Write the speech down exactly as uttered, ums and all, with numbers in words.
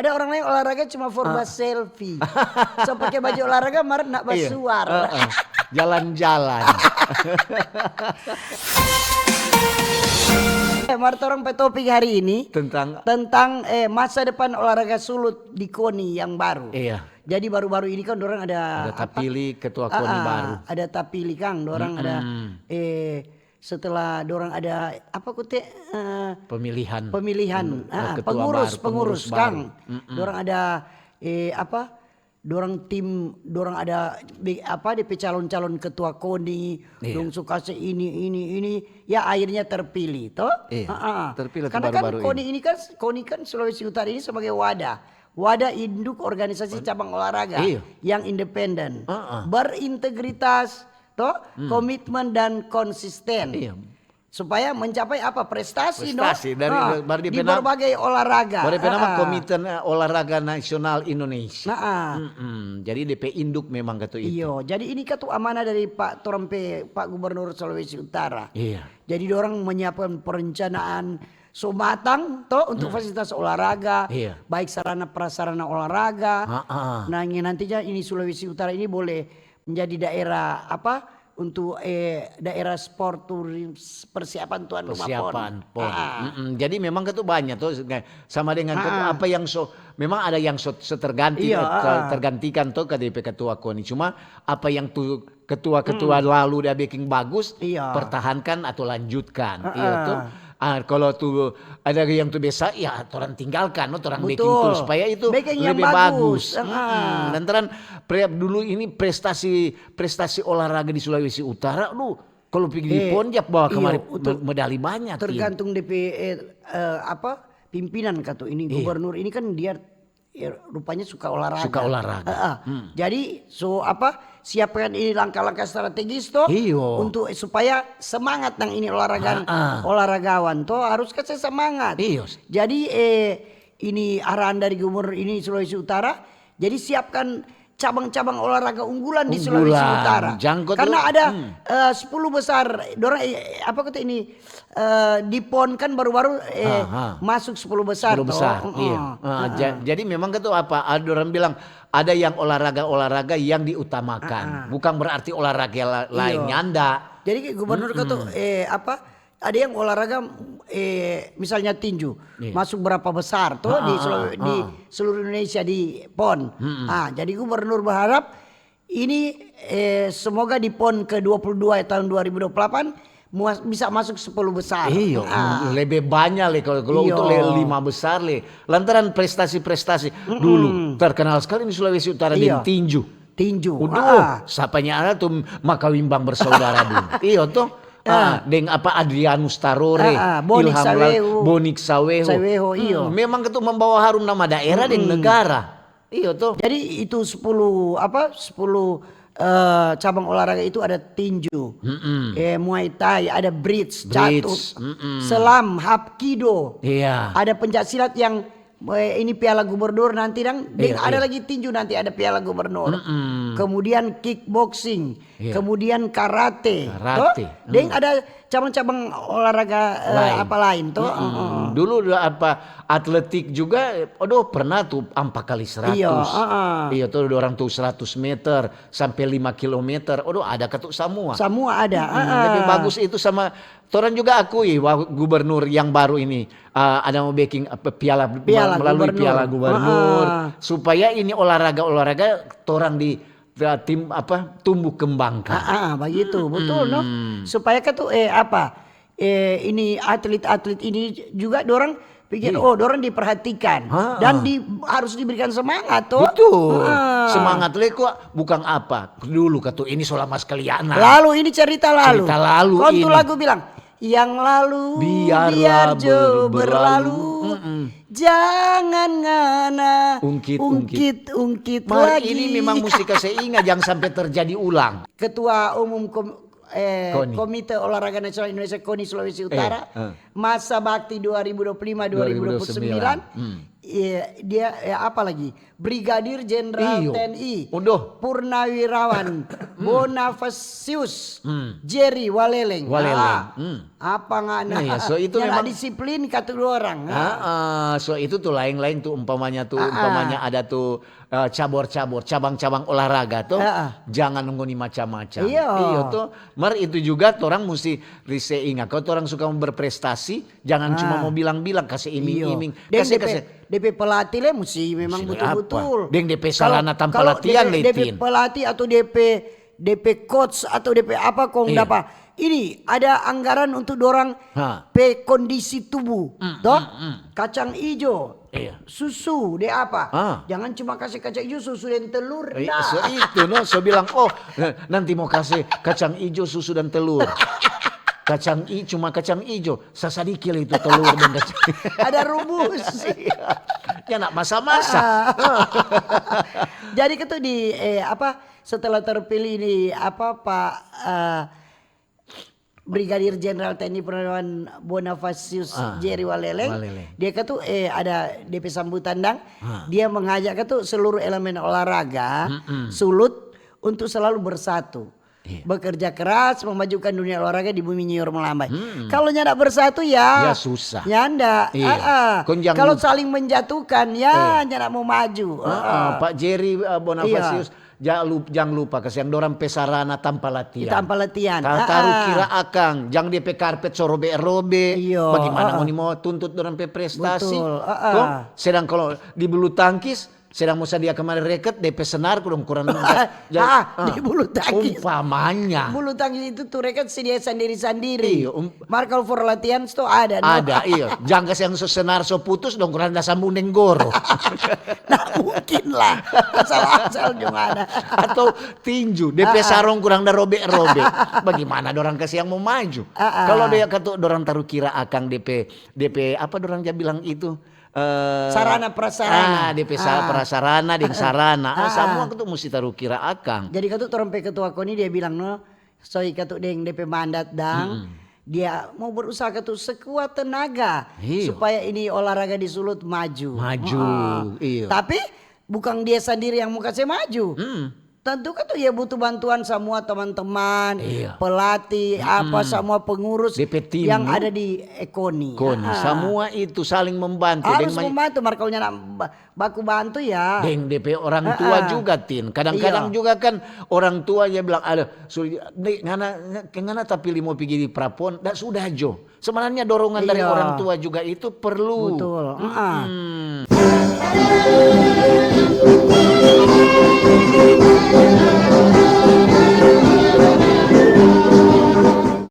Ada orang lain olahraga cuma for ba selfie. So pake baju olahraga mar nak basuar. Heeh. Jalan-jalan. Eh, mar torang pe topik hari ini Tentang tentang eh, masa depan olahraga sulut di KONI yang baru. Iya. Jadi baru-baru ini kan orang ada Ada tapili ketua KONI Ah, baru. Ada tapili kang, orang ada eh setelah orang ada apa kute eh, Pemilihan. Pemilihan, Hmm, ah, ketua pengurus, baru, pengurus, pengurus kang. baru. Orang ada eh apa? Dorang tim, dorang ada be- apa depe calon-calon ketua KONI, Iya. dong suka se ini ini ini, ya akhirnya terpilih toh. Iya, Ha-ha. terpilih tu Karena kan baru-baru KONI ini. ini kan KONI kan Sulawesi Utara ini sebagai wadah, wadah induk organisasi cabang olahraga Iya. yang independen, Ha-ha. berintegritas, toh, komitmen dan konsisten. Iya. Supaya mencapai apa? Prestasi, no? Prestasi dari- Ah, baru di depe nama- berbagai olahraga. Baru depe nama Ah, ah. Komite eh, Olahraga Nasional Indonesia. Nah, ah. Mm-mm. Jadi depe induk memang katu itu. Iyo, jadi ini kan tu amanah dari Pak Torang pe Pak Gubernur Sulawesi Utara. Iya. Jadi orang menyiapkan perencanaan so matang toh untuk fasilitas olahraga, Iya. baik sarana prasarana olahraga. Ha-ha. Nah, yang nantinya ini Sulawesi Utara ini boleh menjadi daerah apa untuk eh, daerah sport turis persiapan tuan rumah Persiapan pon. pon. Ah. Mm-mm. Jadi memang itu banyak tuh sama dengan itu apa yang so memang ada yang so, so terganti Iya, eh, ter- ah. tergantikan tuh K D P ketua KONI. Cuma apa yang tuh ketua-ketua lalu dia bikin bagus, Iya. pertahankan atau lanjutkan. Ah, Iya ah. tuh. Ah, kalau tuh ada yang tuh biasa ya orang tinggalkan, no, orang bikin Betul. tuh supaya itu Bikin yang lebih bagus. bagus. Ah, ah. Mm-mm. Lantaran pre- dulu ini prestasi prestasi olahraga di Sulawesi Utara, aduh, kalau pergi di Eh, pon dia bawa iyo, kemari untuk me- medali banyak. Iya. Tergantung D P eh, eh, apa pimpinan katu ini Iya. gubernur ini kan dia ya, rupanya suka olahraga. Suka olahraga. Heeh. Jadi so apa siapkan ini langkah-langkah strategis toh Iyo. untuk supaya semangat nang ini olahraga Heeh. olahragawan toh harus kasih semangat. Iyo. Jadi eh ini arahan dari gubernur ini Sulawesi Utara. Jadi siapkan cabang-cabang olahraga unggulan di Sulawesi Unggulan. Utara. Jangko Karena tuh, ada hmm. eh, sepuluh besar, dorang eh, apa kata ini eh, di pon kan baru-baru eh, Aha. masuk sepuluh besar. Sepuluh Toh. besar. Heeh. Iya. Ah, ja- jadi memang itu apa? Ada orang bilang ada yang olahraga-olahraga yang diutamakan. Ah, ah. Bukan berarti olahraga la- lain Iya. nyanda. Jadi kayak gubernur kata eh apa? Ada yang olahraga eh misalnya tinju Iya. masuk berapa besar tuh di Ah, seluruh, ah, di ah. seluruh Indonesia di pon. Ah, jadi gubernur berharap ini eh, semoga di pon ke dua puluh dua tahun dua ribu dua puluh delapan muas- bisa masuk sepuluh besar. Iyo, Ah. lebih banyak le kalau kalau Iyo. untuk le lima besar le. Lantaran prestasi-prestasi dulu terkenal sekali di Sulawesi Utara Iyo. deng tinju. Tinju. Udah, Ah. sapanya ada tuh Makawimbang bersaudara dulu. Iyo tuh. Ah, deng apa Adrianus Tarore, Ah, ah, Bonik Ilham Sawehu. Bonik Sawehu. Sawehu, iyo. Hmm, memang itu membawa harum nama daerah deng negara. Iyo tuh. Jadi itu sepuluh apa sepuluh eh, cabang olahraga itu ada tinju, eh, Muay Thai, ada bridge, Bridge, catur, mm-mm. selam, hapkido, Iya. ada pencak silat yang eh, ini Piala Gubernur nanti dang, deng Iya, ada iya. lagi tinju nanti ada Piala Gubernur. Mm-mm. Kemudian kickboxing, Iya. kemudian karate, Karate, toh? Deng ada cabang-cabang olahraga eh, Lain. apa lain toh? Mm-mm. Heeh. Dulu udah apa atletik juga, aduh pernah tuh empat kali seratus. Iya, heeh. Iya tuh orang tuh seratus meter sampai lima kilometer. Aduh ada ketuk semua. Semua ada. Hmm, Heeh. lebih bagus itu sama orang juga akui bahwa gubernur yang baru ini uh, ada mau bikin apa, piala, Piala melalui gubernur. piala gubernur Heeh. supaya ini olahraga-olahraga orang di uh, tim apa tumbuh kembangkan. Ah, ah, begitu, betul no. Supaya kan tuh eh apa? Eh ini atlet-atlet ini juga dorang pikir Iya. oh dorang diperhatikan Ah, dan ah. di, harus diberikan semangat toh. Betul. Ah. Semangat le kok bukan apa. Dulu katu ini selama sekalian. Lalu ini cerita lalu. Cerita lalu Kau tuh ini. Lagu bilang yang lalu Biarlah biar jo ber- berlalu. berlalu. Mm-mm. Jangan ngana Ungkit, ungkit ungkit Mar lagi. Ini memang mesti kasih ingat jangan sampai terjadi ulang. Ketua Umum Kom- eh, KONI. Komite Olahraga Nasional Indonesia KONI Sulawesi Utara Eh, eh. masa bakti dua ribu dua puluh lima dua ribu dua puluh sembilan Hmm. Iya, dia, eh, apa lagi? Brigadir Jenderal Iyo. T N I Udah. Purnawirawan Bonafasius Jerry Waleleng. Waleleng. Ah, Hmm. apa ngana? Nah, ya, so itu Nyanda memang disiplin katu dua orang. Ah. Ah, ah, so itu tuh lain-lain tuh umpamanya tuh Ah, ah. umpamanya ada tuh eh, cabor-cabor cabang-cabang olahraga tuh Ah, ah. jangan ngoni macam-macam. Iya. Iyo tuh. Mar itu juga orang mesti rise ingat kalau orang suka berprestasi jangan cuma mau bilang-bilang kasih Iyo. iming-iming. Deng Kasih D P, kasih. D P pelatih le mesti memang Mesti betul-betul. apa? Deng D P sarana tanpa Kalau latihan, D P, le, D P Tin. Pelatih atau D P, D P coach atau D P apa kong Iya. dapa. Ini ada anggaran untuk dorang Ha. pe kondisi tubuh. Mm, Toh? mm, mm. Kacang ijo, Iya. susu, de apa? Ah. Jangan cuma kasih kacang ijo, susu dan telur. Eh, Nah. So itu no, so bilang oh nanti mau kasih kacang ijo, susu dan telur. Kacang i cuma kacang ijo, sasadiki lah itu telur dan kacang. Ada rubus. Ya nak masa-masa. Jadi ketu di eh, apa setelah terpilih di apa Pak eh, Brigadir Jenderal T N I Purnawirawan Bonafasius Ah, Jerry Waleleng, Waleleng. Dia ketu eh, ada D P sambutan dang. Ah. Dia mengajak ketu seluruh elemen olahraga Sulut untuk selalu bersatu. Iya. Bekerja keras memajukan dunia olahraga di bumi Nyiur Melambai. Kalau nyanda bersatu ya, Ya, susah. Nyanda. Iya. Ah, ah. Kon jang Kalau lupa. Saling menjatuhkan ya, Iya. Nyanda mau maju. Ah, ah, Pak Jerry uh, Bonafasius, jangan lupa, jangan lupa kasihan dorang pe sarana tanpa latihan. Tanpa latihan. Ta- Ah, taruh ah. kira akang, jangan dia pe karpet so robe-robe. Iyo, Bagaimana ah, ah. Ngoni mau tuntut dorang pe prestasi? Betul, ah, ah. Kong, sedang kalau di bulu tangkis, sedang mau sadia kemarin reket, dia pe senar dong kurang. Ah, di bulu tangkis. Umpamanya. Bulu tangkis itu tuh reket sedia sandiri-sandiri. Iyo, um- Mar kalau for latihan sto ada. No? Ada, iyo. Jang kase yang so senar so putus dong kurang da sambung deng goro. Nah, mungkin lah. Asal-asal cuma ada. Atau tinju, D P sarong kurang da robe-robe. Bagaimana dorang kase yang mau maju? Ah, ah. Kalau dia katu dorang taruh kira akang D P, D P apa dorang ja bilang itu? Eh, Sarana prasarana. Ah, D P sa- prasarana deng sarana. Ah, Ah, semua ah. itu mesti taruh kira akang. Jadi katu torang pe ketua koni dia bilang no, soi katu deng D P mandat dang. Dia mau berusaha katu sekuat tenaga Iyo. supaya ini olahraga di Sulut maju. Maju, Heeh. iyo. Tapi bukan dia sendiri yang mau kasih maju. Hmm. Tentu katu dia butuh bantuan semua teman-teman, Iya. pelatih, apa semua pengurus D P tim, yang no? Ada di Ekoni. Koni, Ah. semua itu saling membantu. Harus Deng ma- membantu, mar kalau nyanda ba- baku bantu ya. Deng D P orang tua Ah, ah. Juga, Tin. Kadang-kadang Iya. Juga kan orang tua dia bilang, aduh, su- ni, ngana, ngana tapi limo pigi di prapon, dah sudah jo. Sebenarnya dorongan dari Iya. Orang tua juga itu perlu. Betul. Heeh. Hmm.